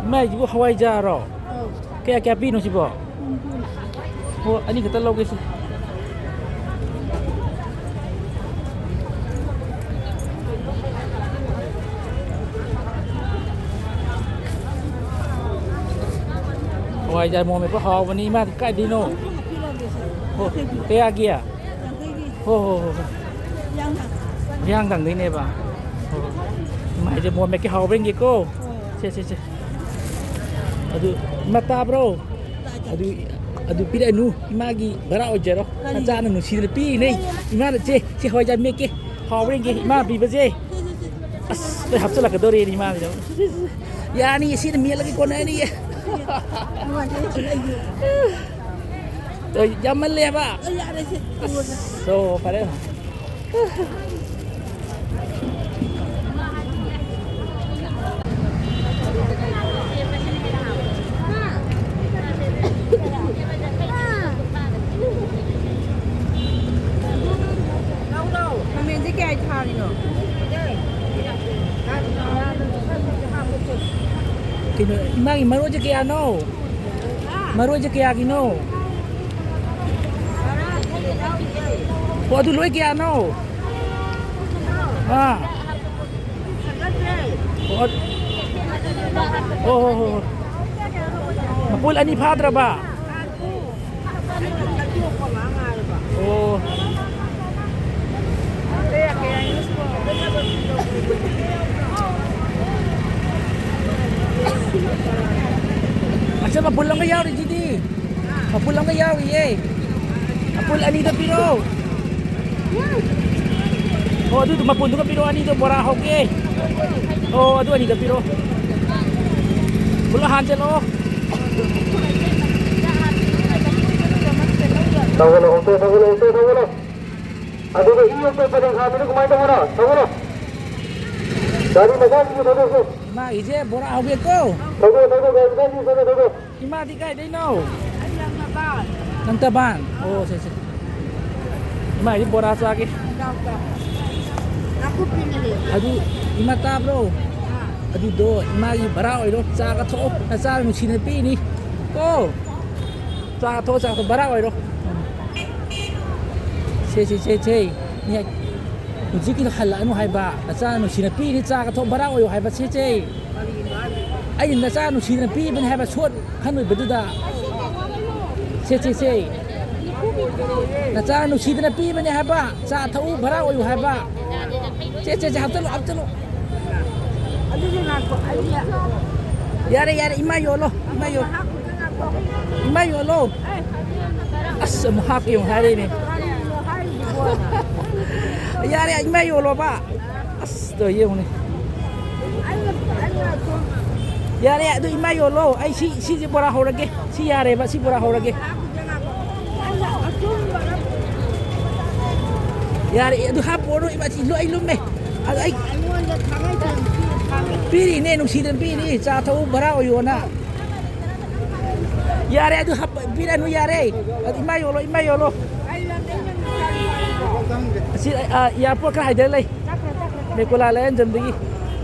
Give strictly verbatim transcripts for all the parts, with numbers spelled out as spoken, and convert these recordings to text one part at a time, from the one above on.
ꯏꯃꯥꯏꯁꯤꯕꯨ ꯍꯋꯥꯏꯖꯥꯔꯣ? ꯀꯌꯥ ꯀꯌꯥ ꯄꯤꯅꯣ ꯁꯤꯕꯣ? ꯍꯣ, ꯑꯅꯤ ꯈꯛꯇ ꯂꯧꯒꯦꯁꯦ꯫ ꯍꯋꯥꯏꯖꯥꯔ ꯃꯣꯔꯣꯛ ꯃꯦꯠꯄ ꯍꯥꯎꯕꯅꯤ ꯏꯃꯥꯗꯤ꯫ ꯀꯥꯏꯗꯩꯅꯣ? ꯍꯣ, ꯀꯌꯥꯒꯤ? ꯍꯣ, ꯍꯣ, ꯍꯣ, ꯍꯣ꯫ ꯍꯤꯌꯥꯡꯊꯥꯡꯗꯩꯅꯦꯕ꯫ ꯍꯣ, ꯍꯣ꯫ ꯏꯃꯥꯏꯁꯦ ꯃꯣꯔꯣꯛ ꯃꯦꯠꯀꯦ ꯍꯥꯎꯕ꯭ꯔꯥ ꯌꯦꯡꯒꯦꯀꯣ꯫ ꯁꯦ, ꯁꯦ, ꯁꯦ꯫ ꯑꯗꯨ ꯏꯃꯥ ꯇꯥꯕ꯭ꯔꯣ? ꯑꯗꯨ, ꯑꯗꯨ ꯄꯤꯔꯛꯑꯅꯨ꯫ ꯏꯃꯥꯒꯤ ꯚꯔꯥ ꯑꯣꯏꯖꯔꯣ꯫ ꯅꯆꯥꯅ ꯅꯨꯡꯁꯤꯗꯅ ꯄꯤꯔꯤꯅꯦ꯫ ꯏꯃꯥꯅ ꯆꯦ, ꯁꯤ ꯍꯋꯥꯏꯖꯥꯔ ꯃꯦꯠꯀꯦ꯫ ꯍꯥꯎꯕ꯭ꯔꯥ ꯌꯦꯡꯒꯦ ꯏꯃꯥꯅ ꯄꯤꯕꯁꯦ꯫ ꯑꯁ, ꯂꯣꯏ ꯍꯥꯞꯆꯤꯜꯂꯛꯀꯗꯧꯔꯦꯅꯦ ꯏꯃꯥꯒꯤꯗꯣ꯫ ꯌꯥꯅꯤ, ꯁꯤꯅ ꯃꯦꯠꯂꯒ ꯀꯣꯟꯅꯅꯤꯌꯦ꯫ ꯑ, ꯌꯥꯝꯃꯜꯂꯦꯕ꯫ ꯑ, ꯌꯥꯔꯦꯁꯦ꯫ ꯑꯁ, ꯑꯣ, ꯐꯔꯦ꯫ ꯈꯥꯃꯦꯟꯁꯦ ꯀꯌꯥ ꯊꯥꯔꯤꯅꯣ? ꯀꯩꯅꯣ, ꯏꯃꯥꯒꯤ ꯃꯔꯣꯏꯁꯦ ꯀꯌꯥꯅꯣ? ꯃꯔꯣꯏꯁꯦ ꯀꯌꯥꯒꯤꯅꯣ? ꯑꯣ, ꯑꯗꯨ ꯂꯣꯏ ꯀꯌꯥꯅꯣ? ꯑꯥ꯫ ꯑꯣ, ꯑꯗ-, ꯑꯣ, ꯍꯣ, ꯍꯣ, ꯍꯣ꯫ ꯃꯄꯨꯜ ꯑꯅꯤ ꯐꯥꯗ꯭ꯔꯕ? ꯑꯣ꯫ ꯑꯁ, ꯃꯄꯨꯜ ꯑꯃꯒ ꯌꯥꯎꯔꯤꯁꯤꯗꯤ꯫ ꯃꯄꯨꯜ ꯑꯃꯒ ꯌꯥꯎꯔꯤꯌꯦ꯫ ꯃꯄꯨꯜ ꯑꯅꯤꯗ ꯄꯤꯔꯛꯑꯣ꯫ ꯑꯣ, ꯑꯗꯨꯗꯣ ꯃꯄꯨꯟꯗꯨꯒ ꯄꯤꯔꯛꯑꯣ, ꯑꯅꯤꯗꯣ ꯕꯣꯔꯥ ꯍꯧꯒꯦ꯫ ꯑꯣ, ꯑꯗꯨ ꯑꯅꯤꯗ ꯄꯤꯔꯛꯑꯣ꯫ ꯄꯨꯂꯞ ꯍꯥꯟꯖꯜꯂꯛꯑꯣ꯫ ꯊꯧꯒꯠꯂꯣ, ꯑꯣꯛꯇꯣ ꯊꯧꯒꯠꯂꯣ, ꯑꯣꯛꯇꯣ ꯊꯧꯒꯠꯂꯣ꯫ ꯑꯗꯨꯒ ꯏ ꯑꯣꯛꯇꯣ ꯄꯔꯦꯡ ꯈꯥꯝꯃꯤꯗꯣ ꯀꯃꯥꯏꯅ ꯇꯧꯕꯅꯣ? ꯊꯧꯒꯠꯂꯣ꯫ ꯒꯥꯔꯤ ꯃꯆꯥꯁꯤꯡꯗꯣ ꯊꯧꯗꯣꯛꯁꯦ꯫ ꯏꯃꯥꯒꯤꯁꯦ ꯕꯣꯔꯥ ꯍꯧꯒꯦꯀꯣ꯫ ꯊꯧꯗꯣꯛ, ꯊꯧꯗꯣꯛ, ꯒꯥꯔꯤ ꯃꯆꯥꯁꯤꯡꯗꯣ ꯊꯧꯗꯣꯛ, ꯊꯧꯗꯣꯛ꯫ ꯏꯃꯥꯗꯤ ꯀꯥꯏꯗꯩꯅꯣ? ꯑꯩ ꯂꯪꯊꯕꯥꯜ꯫ ꯂꯪꯊꯕꯥꯜ? ꯑꯣ, ꯁꯦ, ꯁꯦ꯫ ꯏꯃꯥꯒꯤꯗꯤ ꯕꯣꯔꯥ ꯆꯥꯒꯦ꯫ ꯆꯥꯎ, ꯆꯥꯎ꯫ ꯅꯥꯀꯨꯞꯄꯤꯅꯦ꯫ ꯑꯗꯨ ꯏꯃꯥ ꯇꯥꯕ꯭ꯔꯣ? ꯑꯥ꯫ ꯑꯗꯨꯗꯣ ꯏꯃꯥꯒꯤ ꯚꯔꯥ ꯑꯣꯏꯔꯣ, ꯆꯥꯒ ꯊꯣꯛꯑꯣ, ꯅꯆꯥ ꯅꯨꯡꯁꯤꯅ ꯄꯤꯅꯤ ꯀꯣ꯫ ꯆꯥꯒ ꯊꯣꯛꯑꯣ, ꯆꯥꯒ ꯊꯣꯛꯑꯣ, ꯚꯔꯥ ꯑꯣꯏꯔꯣ꯫ ꯁꯦ, ꯁꯦ, ꯁꯦ, ꯁꯦ꯫ ꯅꯦ, ꯍꯧꯖꯤꯛꯀꯤꯗꯣ ꯍꯜꯂꯛꯑꯅꯨ ꯍꯥꯏꯕ, ꯅꯆꯥ ꯅꯨꯡꯁꯤꯅ ꯄꯤꯅꯤ, ꯆꯥꯒ ꯊꯣꯛꯑꯣ, ꯚꯔꯥ ꯑꯣꯏꯌꯣ ꯍꯥꯏꯕ, ꯁꯦ, ꯁꯦ꯫ ꯑꯩꯅ ꯅꯆꯥ ꯅꯨꯡꯁꯤꯅ ꯄꯤꯕꯅꯤ ꯍꯥꯏꯕ, ꯁꯣꯠ ꯑꯍꯟ ꯑꯣꯏꯕꯗꯨꯗ꯫ ꯁꯦ, ꯁꯦ, ꯁꯦ꯫ ꯅꯆꯥ ꯅꯨꯡꯁꯤꯗꯅ ꯄꯤꯕꯅꯦ ꯍꯥꯏꯕ꯫ ꯆꯥ ꯊꯛꯎ, ꯚꯔꯥ ꯑꯣꯏꯌꯨ ꯍꯥꯏꯕ꯫ ꯁꯦ, ꯁꯦ, ꯁꯦ, ꯍꯥꯞꯆꯜꯂꯨ, ꯍꯥꯞꯆꯜꯂꯨ꯫ ꯑꯗꯨꯗꯤ ꯉꯥꯏꯈꯣ, ꯑꯩ ꯌꯥꯔꯦ, ꯌꯥꯔꯦ, ꯏꯃꯥ ꯌꯣꯜꯂꯣ, ꯏꯃꯥ ꯌꯣꯜꯂꯣ꯫ ꯍꯥꯞꯈꯤꯒꯦ, ꯉꯥꯏꯈꯣ꯫ ꯏꯃꯥ ꯌꯣꯜꯂꯣ꯫ ꯑꯦ, ꯑꯁ, ꯑꯃꯨꯛ ꯍꯥꯞꯀꯦ ꯑꯃꯨꯛ ꯍꯥꯏꯔꯛꯏꯅꯦ꯫ ꯀꯔꯤꯅꯣ ꯍꯥꯏꯔꯤꯕꯣ? ꯌꯥꯔꯦ, ꯏꯃꯥ ꯌꯣꯜꯂꯣꯕ꯫ ꯑꯁ, ꯇꯧ ꯌꯦꯡꯉꯨꯅꯦ꯫ ꯑꯩꯅ, ꯑꯩꯅ ꯁꯨꯝ ꯌꯥꯔꯦ, ꯑꯗꯨ ꯏꯃꯥ ꯌꯣꯜꯂꯣ꯫ ꯑꯩ ꯁꯤ, ꯁꯤꯁꯦ ꯕꯣꯔꯥ ꯍꯧꯔꯒꯦ꯫ ꯁꯤ ꯌꯥꯔꯦꯕ, ꯁꯤ ꯕꯣꯔꯥ ꯍꯧꯔꯒꯦ꯫ ꯌꯥꯔꯦ, ꯑꯗꯨ ꯍꯥꯞꯄꯣꯔꯣ, ꯏꯃꯥ, ꯁꯤ ꯂꯣꯏ ꯂꯨꯝꯃꯦ꯫ ꯑꯗꯨ ꯑꯩ ꯑꯩꯉꯣꯟꯗ ꯊꯥꯡꯉꯩ ꯁꯦꯡ ꯄꯤꯔ ꯊꯥꯡꯉꯩ꯫ ꯄꯤꯔꯤꯅꯦ, ꯅꯨꯡꯁꯤꯗꯅ ꯄꯤꯔꯤ, ꯆꯥ ꯊꯛꯎ, ꯚꯔꯥ ꯑꯣꯏꯌꯣꯅ꯫ ꯌꯥꯔꯦ, ꯑꯗꯨ ꯍꯥꯞꯄ, ꯄꯤꯔꯅꯨ, ꯌꯥꯔꯦ꯫ ꯑꯗꯨ ꯏꯃꯥ ꯌꯣꯜꯂꯣ, ꯏꯃꯥ ꯌꯣꯜꯂꯣ꯫ ꯑꯩ ꯂꯝꯗꯩ ꯅꯪ ꯆꯥꯅꯤꯡꯕ꯫ ꯑꯁꯤ, ꯑ, ꯑꯦꯌꯥꯔꯄꯣꯔꯠ ꯈꯔ ꯍꯥꯏꯗꯔ ꯂꯩ꯫ ꯆꯠꯈ꯭ꯔꯦ, ꯆꯠꯈ꯭ꯔꯦ, ꯆꯠꯈ꯭ꯔꯦ꯫ ꯃꯦꯀꯣꯂꯥ ꯂꯥꯏꯌꯦꯟꯖꯝꯗꯒꯤ꯫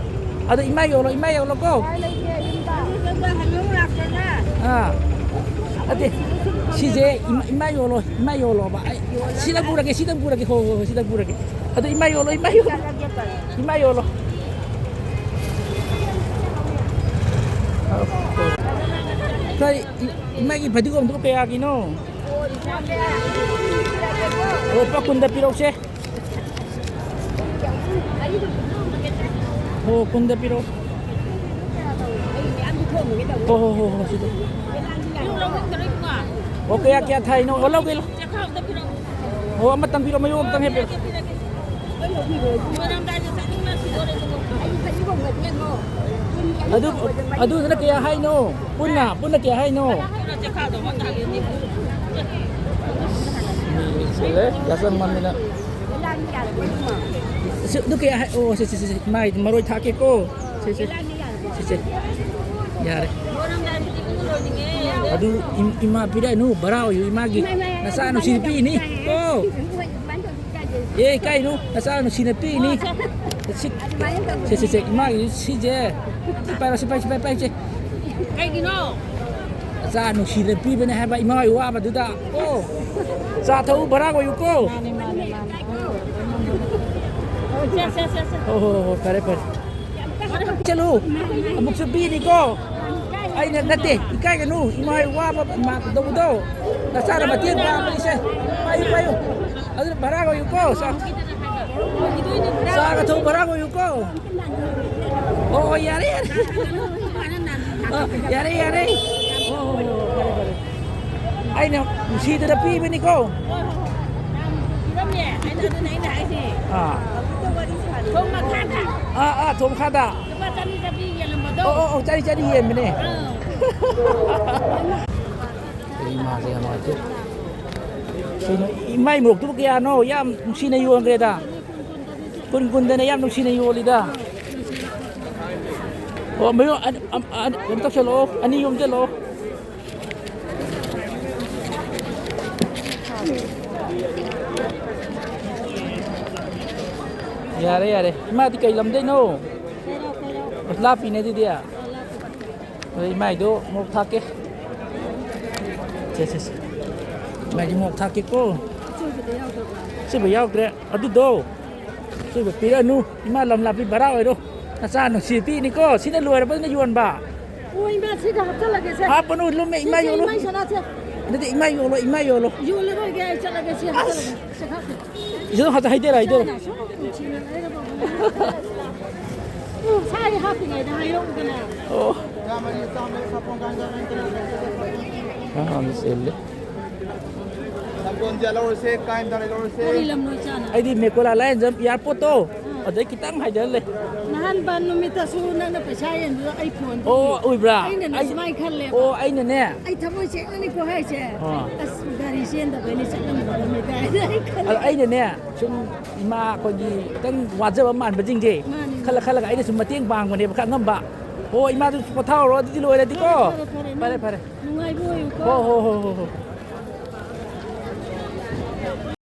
ꯑꯗꯣ ꯏꯃꯥ ꯌꯣꯜꯂꯣ, ꯏꯃꯥ ꯌꯣꯜꯂꯣꯀꯣ꯫ ꯎꯄꯥꯏ ꯂꯩꯇꯦ, ꯌꯨꯝꯗ꯫ ꯑꯗꯨ ꯅꯪ ꯍꯌꯦꯡ ꯑꯃꯨꯛ ꯂꯥꯛꯀꯦꯅ꯫ ꯑꯥ꯫ ꯅꯠꯇꯦ, ꯁꯤꯁꯦ ꯏꯃꯥ, ꯏꯃꯥ ꯌꯣꯜꯂꯣ, ꯏꯃꯥ ꯌꯣꯜꯂꯣꯕ꯫ ꯑꯩ ꯁꯤꯗ ꯄꯨꯔꯒꯦ, ꯁꯤꯗ ꯄꯨꯔꯒꯦ꯫ ꯍꯣꯏ, ꯍꯣꯏ, ꯍꯣꯏ, ꯁꯤꯗ ꯄꯨꯔꯒꯦ꯫ ꯑꯗꯣ ꯏꯃꯥ ꯌꯣꯜꯂꯣ, ꯏꯃꯥ ꯌꯣꯜꯂꯣ꯫ ꯆꯠꯂꯒꯦ, ꯆꯠꯂꯒꯦ꯫ ꯏꯃꯥ ꯌꯣꯜꯂꯣ꯫ ꯀꯔꯤ, ꯏ-, ꯏꯃꯥꯒꯤ ꯐꯗꯤꯒꯣꯝꯗꯨꯕꯨ ꯀꯌꯥꯒꯤꯅꯣ? ꯑꯣ, ꯂꯨꯄꯥ ꯀꯨꯟꯗ ꯄꯤꯔꯛꯎꯁꯦ꯫ ꯑꯣ, ꯀꯨꯟꯗ ꯄꯤꯔꯛꯑꯣ꯫ ꯍꯣ, ꯍꯣ, ꯍꯣ, ꯍꯣ, ꯁꯤꯗ꯫ ꯑꯣ, ꯀꯌꯥ, ꯀꯌꯥ ꯊꯥꯏꯅꯣ? ꯑꯣ, ꯂꯧꯒꯦ, ꯂꯧ-, ꯑꯣ, ꯑꯃꯇꯪ ꯄꯤꯔꯛꯑꯣ, ꯃꯌꯨꯝ ꯑꯃꯇꯪ ꯍꯦꯛ ꯄꯤꯔꯛꯑꯣ꯫ ꯑꯗꯨ, ꯑꯗꯨꯗꯨꯅ ꯀꯌꯥ ꯍꯥꯏꯅꯣ? ꯄꯨꯟꯅ, ꯄꯨꯟꯅ ꯀꯌꯥ ꯍꯥꯏꯅꯣ? ꯃꯤ ꯆꯤꯜꯂꯦ, ꯌꯥꯆꯪꯃꯟꯗꯅ꯫ ꯁꯤ, ꯑꯗꯨ ꯀꯌꯥ ꯍꯥꯏ-, ꯑꯣ, ꯁꯦ, ꯁꯦ, ꯁꯦ, ꯁꯦ, ꯃꯥꯏ ꯃꯔꯣꯏ ꯊꯥꯛꯀꯦꯀꯣ꯫ ꯁꯦ, ꯁꯦ, ꯁꯦ, ꯁꯦ, ꯌꯥꯔꯦ꯫ ꯑꯗꯨ ꯏꯝ-, ꯏꯃꯥ ꯄꯤꯔꯛꯑꯅꯨ, ꯚꯔꯥ ꯑꯣꯏꯌꯨ ꯏꯃꯥꯒꯤ꯫ ꯅꯆꯥ ꯅꯨꯡꯁꯤꯅ ꯄꯤꯅꯤ꯫ ꯀꯣ꯫ ꯑꯦ, ꯀꯥꯏꯅꯣ? ꯅꯆꯥ ꯅꯨꯡꯁꯤꯅ ꯄꯤꯅꯤ꯫ ꯁꯤ, ꯁꯤ, ꯁꯤ, ꯁꯤ, ꯏꯃꯥꯒꯤ ꯁꯤꯁꯦ꯫ ꯁꯤ ꯄꯥꯏꯔꯣ, ꯁꯤ ꯄꯥꯏ, ꯁꯤ ꯄꯥꯏ, ꯄꯥꯏ, ꯁꯤ꯫ ꯀꯩꯒꯤꯅꯣ? ꯃꯆꯥ ꯅꯨꯡꯁꯤꯗꯅ ꯄꯤꯕꯅꯦ ꯍꯥꯏꯕ ꯏꯃꯥꯒꯤ ꯋꯥꯕꯗꯨꯗ꯫ ꯑꯣ, ꯆꯥ ꯊꯛꯎ, ꯚꯔꯥ ꯑꯣꯏꯌꯨꯀꯣ꯫ ꯃꯥꯅꯦ, ꯃꯥꯅꯦ, ꯃꯥꯅꯦ꯫ ꯁꯦ, ꯁꯦ, ꯁꯦ, ꯁꯦ꯫ ꯍꯣ, ꯍꯣ, ꯍꯣ, ꯐꯔꯦ, ꯐꯔꯦ꯫ ꯆꯠꯂꯨ, ꯑꯃꯨꯛꯁꯨ ꯄꯤꯅꯤꯀꯣ꯫ ꯑꯩꯅ ꯅꯠꯇꯦ, ꯏꯀꯥꯏꯒꯅꯨ, ꯏꯃꯥ ꯋꯥꯕ ꯃꯥ ꯇꯧꯕꯗꯣ, ꯅꯆꯥꯅ ꯃꯇꯦꯡ ꯄꯥꯡꯕꯅꯤꯁꯦ꯫ ꯄꯥꯏꯌꯨ, ꯄꯥꯏꯌꯨ꯫ ꯑꯗꯨꯅ ꯚꯔꯥ ꯑꯣꯏꯌꯨꯀꯣ, ꯆꯥ-, ꯆꯥꯒ ꯊꯛꯎ ꯚꯔꯥ ꯑꯣꯏꯌꯨꯀꯣ꯫ ꯑꯣ, ꯑꯣ, ꯌꯥꯔꯦ, ꯌꯥꯔꯦ꯫ ꯑ, ꯌꯥꯔꯦ, ꯌꯥꯔꯦ꯫ ꯑꯣ, ꯑꯣ, ꯑꯣ, ꯐꯔꯦ, ꯐꯔꯦ꯫ ꯑꯩꯅ ꯅꯨꯡꯁꯤꯗꯅ ꯄꯤꯕꯅꯤꯀꯣ꯫ ꯍꯣꯏ, ꯍꯣꯏ, ꯍꯣꯏ꯫ ꯌꯥꯝ ꯄꯤꯔꯝꯃꯦ꯫ ꯑꯩꯅ, ꯑꯗꯨꯅ ꯑꯩꯅ ꯍꯥꯏꯁꯦ꯫ ꯑꯥ꯫ ꯊꯣꯡ ꯃꯈꯥꯗ꯫ ꯑꯥ, ꯑꯥ, ꯊꯣꯡ ꯃꯈꯥꯗ꯫ ꯂꯨꯄꯥ ꯆꯅꯤ ꯆꯅꯤ ꯌꯦꯜꯂꯝꯕꯗꯣ꯫ ꯑꯣ, ꯑꯣ, ꯑꯣ, ꯆꯅꯤ ꯆꯅꯤ ꯌꯦꯟꯕꯅꯦ꯫ ꯑꯥ꯫ ꯑꯩ ꯏꯃꯥꯁꯦ ꯌꯥꯝ ꯅꯨꯡꯉꯥꯏꯇꯦ꯫ ꯀꯩꯅꯣ, ꯏꯃꯥꯏ ꯃꯣꯔꯣꯛꯇꯨꯕꯨ ꯀꯌꯥꯅꯣ? ꯌꯥꯝ ꯅꯨꯡꯁꯤꯅ ꯌꯣꯟꯈ꯭ꯔꯦꯗ꯫ ꯀꯨꯟ ꯀꯨꯟꯗꯅꯦ ꯌꯥꯝ ꯅꯨꯡꯁꯤꯅ ꯌꯣꯜꯂꯤꯗ꯫ ꯑꯣ, ꯃꯌꯣꯝ ꯑꯅꯤ, ꯑꯝ-, ꯑ-, ꯀꯩꯅꯣ ꯇꯧꯁꯜꯂꯛꯑꯣ, ꯑꯅꯤ ꯌꯣꯝꯁꯜꯂꯛꯑꯣ꯫ ꯌꯥꯔꯦ, ꯌꯥꯔꯦ꯫ ꯏꯃꯥꯗꯤ ꯀꯩ ꯂꯝꯗꯩꯅꯣ? ꯑꯁ, ꯂꯥꯞꯄꯤꯅꯦ ꯑꯗꯨꯗꯤ꯫ ꯑꯗꯣ ꯏꯃꯥꯏꯗꯣ ꯃꯣꯔꯣꯛ ꯊꯥꯛꯀꯦ꯫ ꯁꯦ, ꯁꯦ, ꯁꯦ꯫ ꯏꯃꯥꯏꯗꯤ ꯃꯣꯔꯣꯛ ꯊꯥꯛꯀꯦꯀꯣ꯫ ꯑꯆꯣꯏꯕ ꯌꯥꯎꯗ꯭ꯔꯦ꯫ ꯑꯗꯨꯗꯣ꯫ ꯑꯆꯣꯏꯕ ꯄꯤꯔꯛꯑꯅꯨ꯫ ꯏꯃꯥ ꯂꯝ ꯂꯥꯞꯄꯤ ꯚꯔꯥ ꯑꯣꯏꯔꯣ꯫ ꯅꯆꯥ ꯅꯨꯡꯁꯤ ꯄꯤꯅꯤꯀꯣ꯫ ꯁꯤꯅ ꯂꯣꯏꯔꯕꯅꯤꯅ ꯌꯣꯟꯕ꯫ ꯑꯣ, ꯏꯃꯥ, ꯁꯤꯗ ꯍꯥꯞꯆꯜꯂꯒꯦꯁꯦ꯫ ꯍꯥꯞꯄꯅꯨ, ꯂꯨꯝꯃꯦ, ꯁꯦ, ꯏꯃꯥ ꯁꯦ, ꯌꯣꯜꯂꯨ꯫ ꯏꯃꯥ ꯁꯅꯥꯁꯦ꯫ ꯑꯗꯨꯗꯤ ꯏꯃꯥ ꯌꯣꯜꯂꯣ, ꯏꯃꯥ ꯌꯣꯜꯂꯣ꯫ ꯌꯣꯜꯂꯔꯣꯏꯒꯦ, ꯑꯩ ꯆꯠꯂꯒꯦ, ꯁꯤ ꯑꯁ꯫ ꯍꯥꯞꯆꯜꯂꯒꯦ꯫ ꯁꯦ, ꯍꯥꯞꯄꯦ꯫ ꯏꯆꯦ, ꯑꯗꯨꯝ ꯍꯥꯏꯗꯔꯣ, ꯍꯥꯏꯗꯔꯣ꯫ ꯏꯆꯥꯅ ꯁꯨꯝ ꯅꯨꯡꯁꯤꯅ ꯂꯩꯔꯕ ꯉꯥꯏ-, ꯎꯝ, ꯁꯥꯏ ꯍꯥꯞꯄꯤꯉꯩꯗ ꯍꯥꯏꯔꯛꯎꯗꯅ꯫ ꯑꯣ꯫ ꯌꯥꯝ ꯆꯦꯜꯂꯦ꯫ ꯂꯝꯗꯣꯟꯁꯦ ꯂꯧꯔꯁꯦ, ꯀꯥꯏꯅ ꯂꯧꯔꯁꯦ꯫ ꯀꯔꯤ ꯂꯝꯅꯣ ꯏꯆꯥꯅ? ꯑꯩꯗꯤ ꯃꯦꯀꯣꯂꯥ ꯂꯥꯏꯌꯦꯟꯖꯝ ꯑꯦꯌꯥꯔꯄꯣꯔꯠꯇꯣ, ꯑꯥ꯫ ꯑꯗꯩ ꯈꯤꯇꯪ ꯍꯥꯏꯗꯔ ꯂꯩ꯫ ꯅꯍꯥꯟ ꯕꯟ ꯅꯨꯃꯤꯠꯇꯁꯨ ꯅꯪꯅ ꯄꯩꯁꯥ ꯌꯦꯟꯕꯗꯣ ꯑꯩ ꯐꯣꯟꯗ ꯑꯣ, ꯎꯏ꯫ ꯎꯏꯕ꯭ꯔꯥ? ꯑꯩꯅꯅꯦ ꯑꯩ, ꯁꯨꯃꯥꯏꯅ ꯈꯜꯂꯦꯕ꯫ ꯑꯣ, ꯑꯩꯅꯅꯦ꯫ ꯑꯩ ꯊꯃꯣꯏ ꯁꯦꯡꯅꯅꯤꯀꯣ ꯍꯥꯏꯁꯦ꯫ ꯑꯥ꯫ ꯑꯁ, ꯒꯥꯔꯤ ꯆꯦꯟꯗꯕꯩꯅꯦ ꯆꯠꯂꯝꯗꯕꯅꯤ ꯀꯥꯏꯅ ꯑꯩ ꯈꯜꯂꯦ꯫ ꯑꯗꯣ ꯑꯩꯅꯅꯦ, ꯁꯨꯝ ꯏꯃꯥ ꯑꯩꯈꯣꯏꯒꯤ ꯈꯤꯇꯪ ꯋꯥꯖꯕ ꯃꯥꯟꯕꯁꯤꯡꯁꯦ ꯃꯥꯅꯤ, ꯈꯜꯂ ꯃꯥꯅꯤ꯫ ꯈꯜꯂꯒ ꯑꯩꯅ ꯁꯨꯝ ꯃꯇꯦꯡ ꯄꯥꯡꯕꯅꯦꯕ ꯈꯔ ꯑꯉꯝꯕ꯫ ꯑꯣ, ꯏꯃꯥꯗꯨ ꯄꯣꯊꯥꯍꯧꯔꯣ, ꯑꯗꯨꯗꯤ ꯂꯣꯏꯔꯗꯤꯀꯣ꯫ ꯐꯔꯦ, ꯐꯔꯦ, ꯐꯔꯦ, ꯐꯔꯦ꯫ ꯅꯪ ꯐꯔꯦ, ꯐꯔꯦ꯫ ꯅꯨꯡꯉꯥꯏꯕ ꯑꯣꯏꯌꯨꯀꯣ꯫ ꯍꯣ, ꯍꯣ, ꯍꯣ, ꯍꯣ, ꯍꯣ꯫